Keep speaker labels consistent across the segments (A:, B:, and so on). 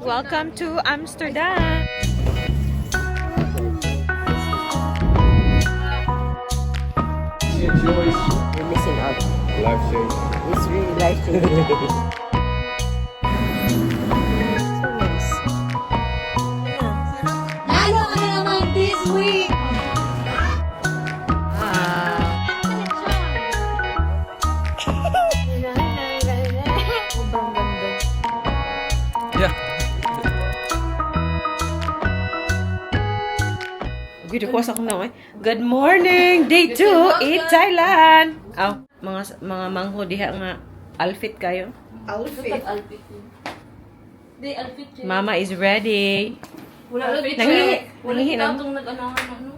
A: Welcome to Amsterdam!
B: Enjoys
C: You're missing out.
B: Life changing.
C: It's really life changing. So nice.
D: Lalo ka na naman this week!
A: Ah. Sobrang ganda. Good ko sa akong eh. Good morning! Day 2 in Thailand! Aw, mga mangho diha nga outfit kayo.
C: Outfit.
D: Di, outfit check.
A: Mama is ready.
D: Wala outfit
A: Nanghihi,
D: check. Wala
A: nanghihi na.
D: itong nag-ano ano.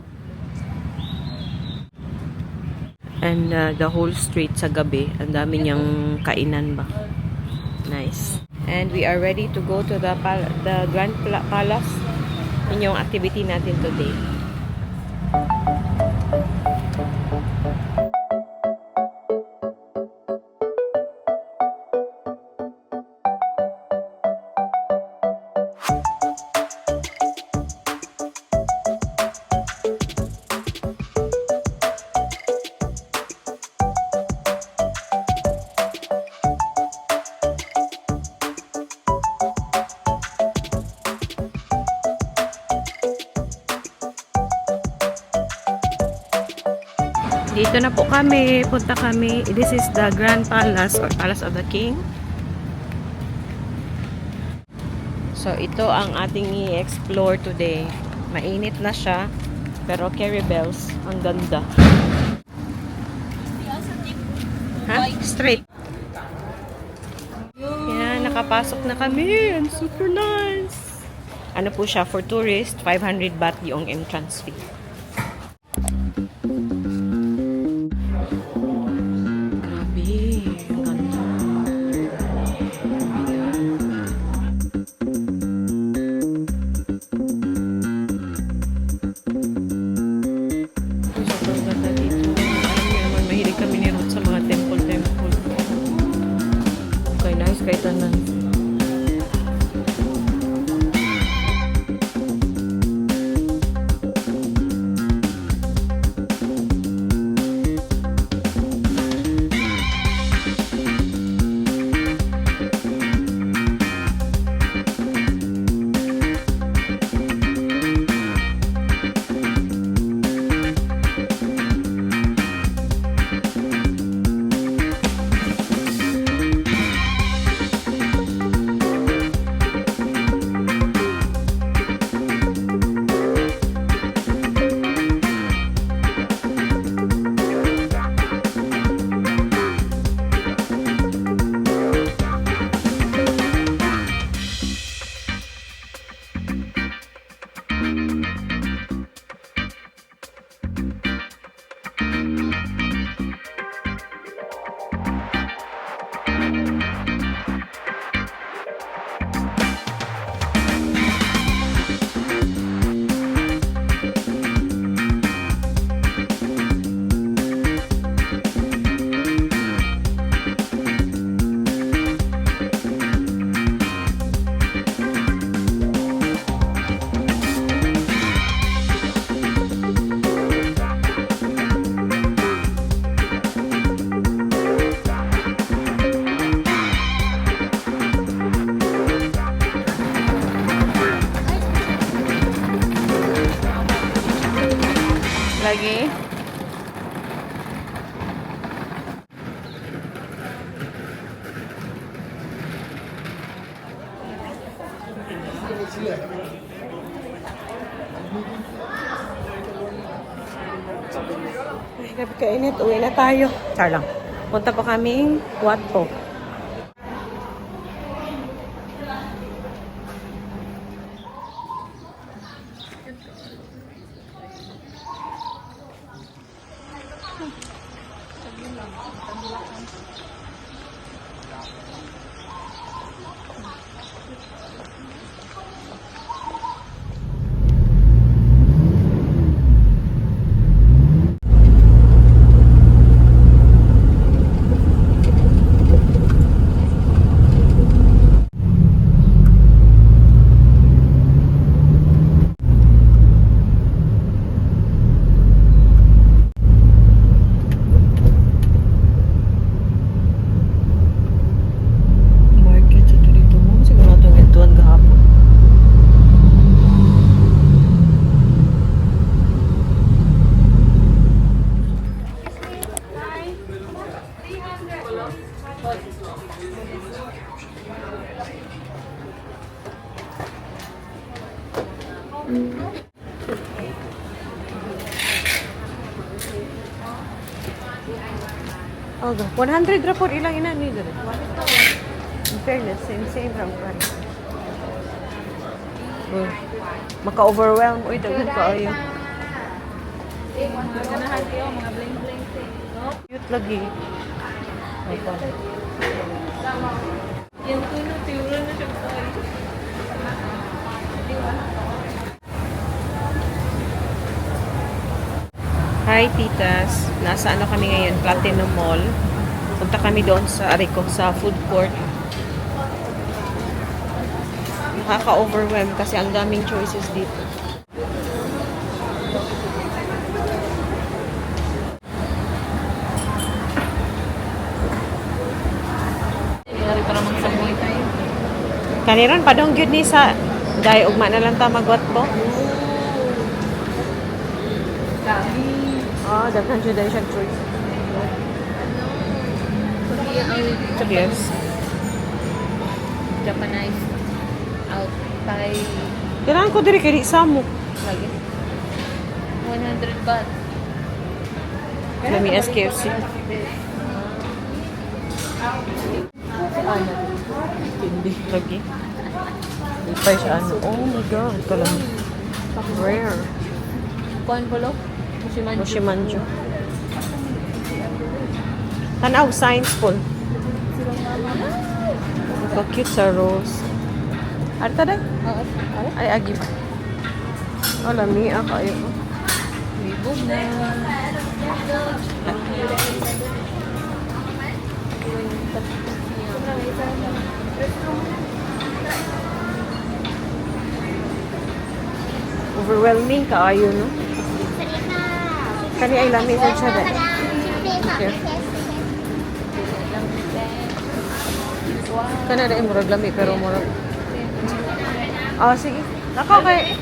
A: And the whole street sa gabi, ang dami niyang kainan ba. Nice. And we are ready to go to the Grand Palace. Yun yung activity natin today. Dito na po kami. Punta kami. This is the Grand Palace or Palace of the King. So, ito ang ating i-explore today. Mainit na siya. Pero carry bells. Ang ganda. Ha? Straight. Yan, nakapasok na kami. And super nice. Ano po siya, for tourist, 500 baht yung entrance fee. Grabe, ang ganda. Oh my God. Uy, sobrang ganda dito. Alam niyo naman, mahilig kami ni Ruth sa mga temple-temple. Okay, nice kay tanan. Lagi. Ay, grabe kainit. Uwi na tayo. Char lang. Punta pa kaming Wat Pho. Oh, 100 ra po ilang ina ni dere. In fairness, same same ra pa. Uy, maka-overwhelm uy, daghan kaayo.
D: Ganahan kayo, mga bling-bling thing. No?
A: Cute lagi.
D: Yan ko no, tiwala na siya tayo.
A: Hi, titas. Nasa ano kami ngayon? Platinum Mall. Punta kami doon sa Arico, sa food court. Nakaka-overwhelm kasi ang daming choices dito.
D: Nangyari para magsaboy tayo.
A: Kaniron padong gyud ni sa dai ugma na lang ta magwat po.
D: Dami.
A: Ah, daghan jud dai siya choice.
D: Kundi ang
A: Yes.
D: Japanese out Thai
A: Kailangan ko diri kay di samo.
D: lagi. 100 baht.
A: Lami SKFC. Lagi. Di pa siya ano. Oh my God. Kalam. Rare.
D: Kuan polo? Mushimanju.
A: Moshimanju. Tanaw, science po. Ka-cute sa rose. Arta day?
D: Oo.
A: Ay, agi pa. Oh, lami ah, kayo.
D: Libog na.
A: Overwhelming kaayo, no? Kani ay lami sa siya day. Here. Kana day murag lami pero murag. Oh, sige. Nako kay.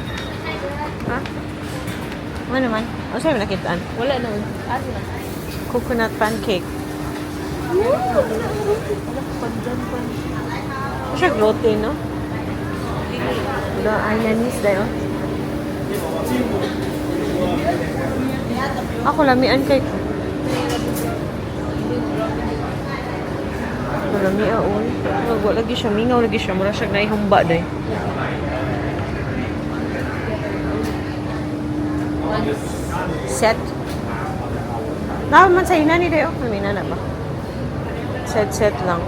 A: Ha? Ano man? O sa'yo nakitaan?
D: Wala na. Ano na?
A: Coconut pancake. Ano siya gluten, no? The Hainanese dayo. Ako lamian kay Lami ah, oy. Wag lagi siya mingaw lagi siya mura siya naihumba day. Set. Naman sa inani dayo. Lami na na ba? Set set lang.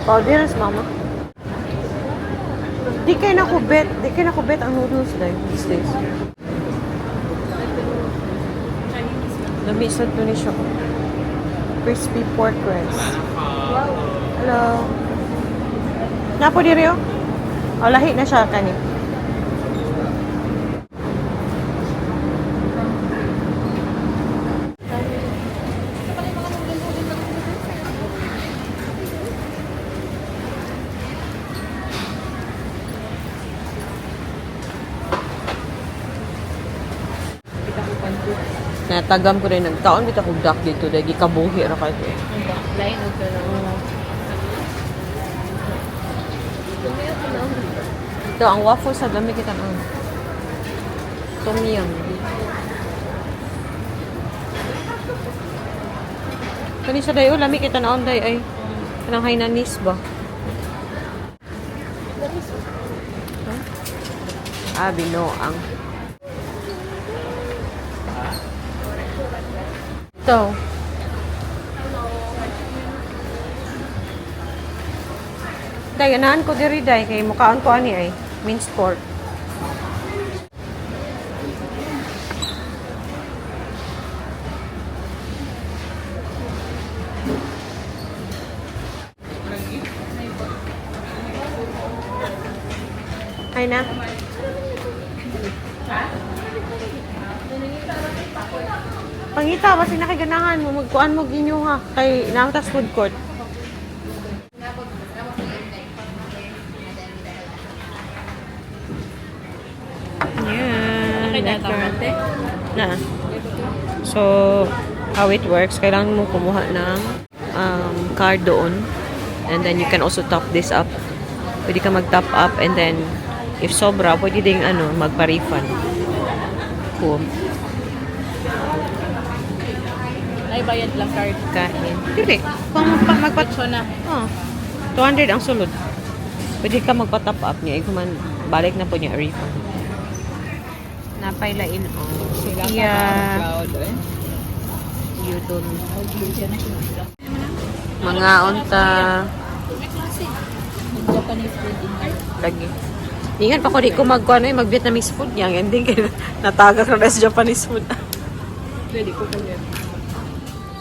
A: Powder is mama. Di kay nakubet, di kay nakubet ang noodles day these days. Lami sa to ni siya. Crispy pork rice. Hello. Napo diri oh. Oh, lahi na siya kani. Natagam ko rin nagkaon bitaw kog duck dito dahil gikabuhi ra kayo.
D: Lain og ka.
A: Ito ang waffle sa dami kita ang tom yum. Kani sa dayo lami kita naon day ay kanang Hainanese ba? Huh? Ah, binoang. Ito. Day, anaan ko diri day kay mukaon ko ani ay minced pork. Ay na. Pangita, basta nakiganahan mo, magkuan mo ginyo ha. Kay naangtas food court. Yeah. Lekker. Na. So, how it works, kailangan mo kumuha ng card doon. And then you can also top this up with Pwede ka mag-top up and then if sobra, pwede ding ano, magpa-refund. Cool.
D: Ay, bayad lang card.
A: Kain. Dili. Kung magpa
D: So na.
A: Oh, 200 ang sulod. Pwede ka magpa-top up niya. Ikaw man, balik na po niya refund. Napailain o. Sophia.
D: Cloud, eh.
A: Yudon. Mga unta.
D: Japanese food in
A: Lagi. Ingat pa ko di ko magkuano eh, mag Vietnamese food niya. Ang ending kay natagak na sa Japanese food.
D: Pwede ko kanya.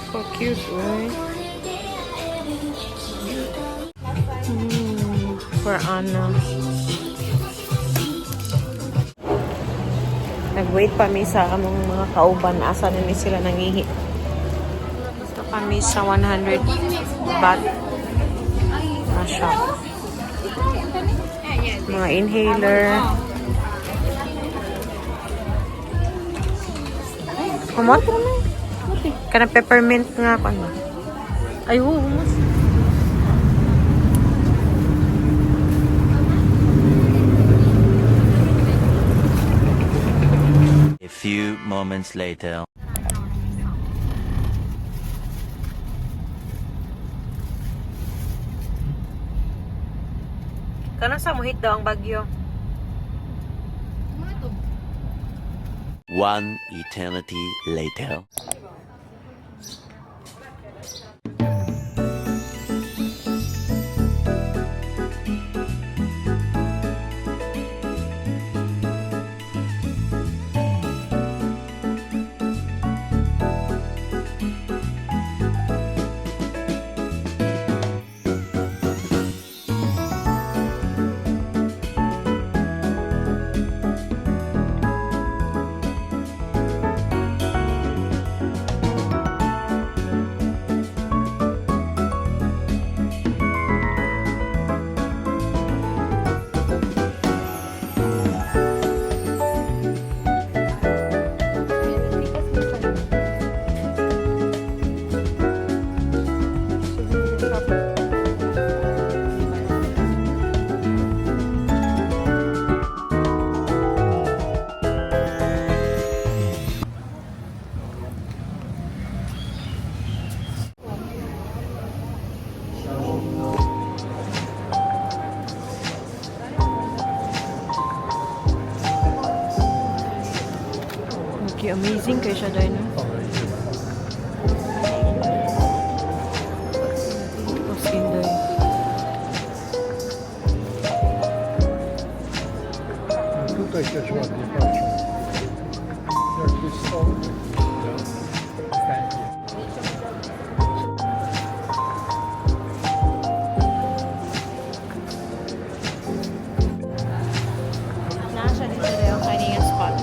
A: So cute, right? For Anna. Nag-wait pa mi sa among mga kauban. Asa na ni sila nangihi. Basta kami sa 100 baht na shop. Mga inhaler. Kumot? Kanang peppermint nga pa no? Ay, oo, humot.
B: A few moments later.
A: Kanang sa muhit daw ang bagyo.
B: One eternity later.
A: Okay, amazing kay siya dahil, no? Tapos Inday.
E: No tutaj też ładnie patrzą. Jakby stąd.
A: Naa siya dito rin ang kanyang spot.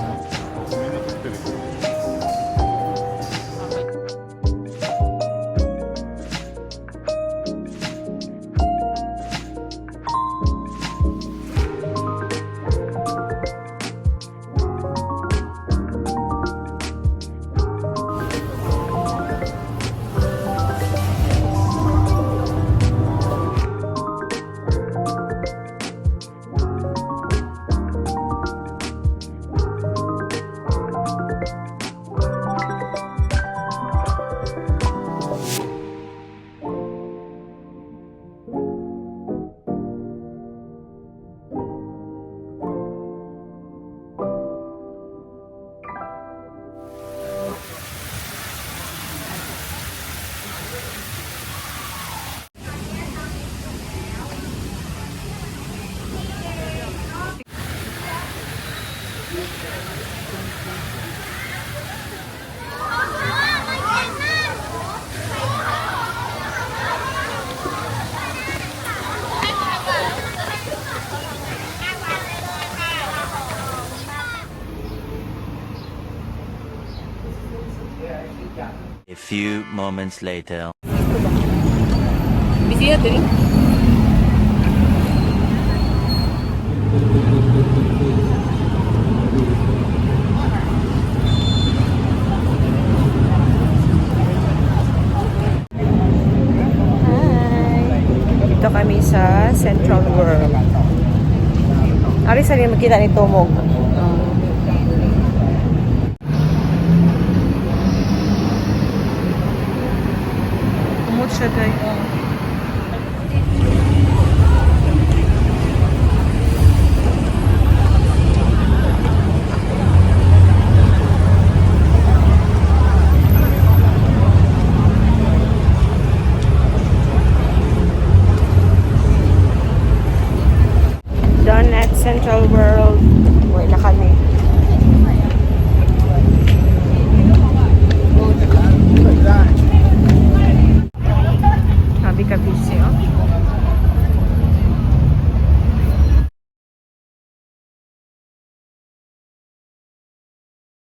B: A few moments later.
D: Busy na din.
A: Hi! Dito kami sa Central World. Ari sa rin makita ni Tomog. Kumot siya, guys. Done at Central World. Uwi na kami.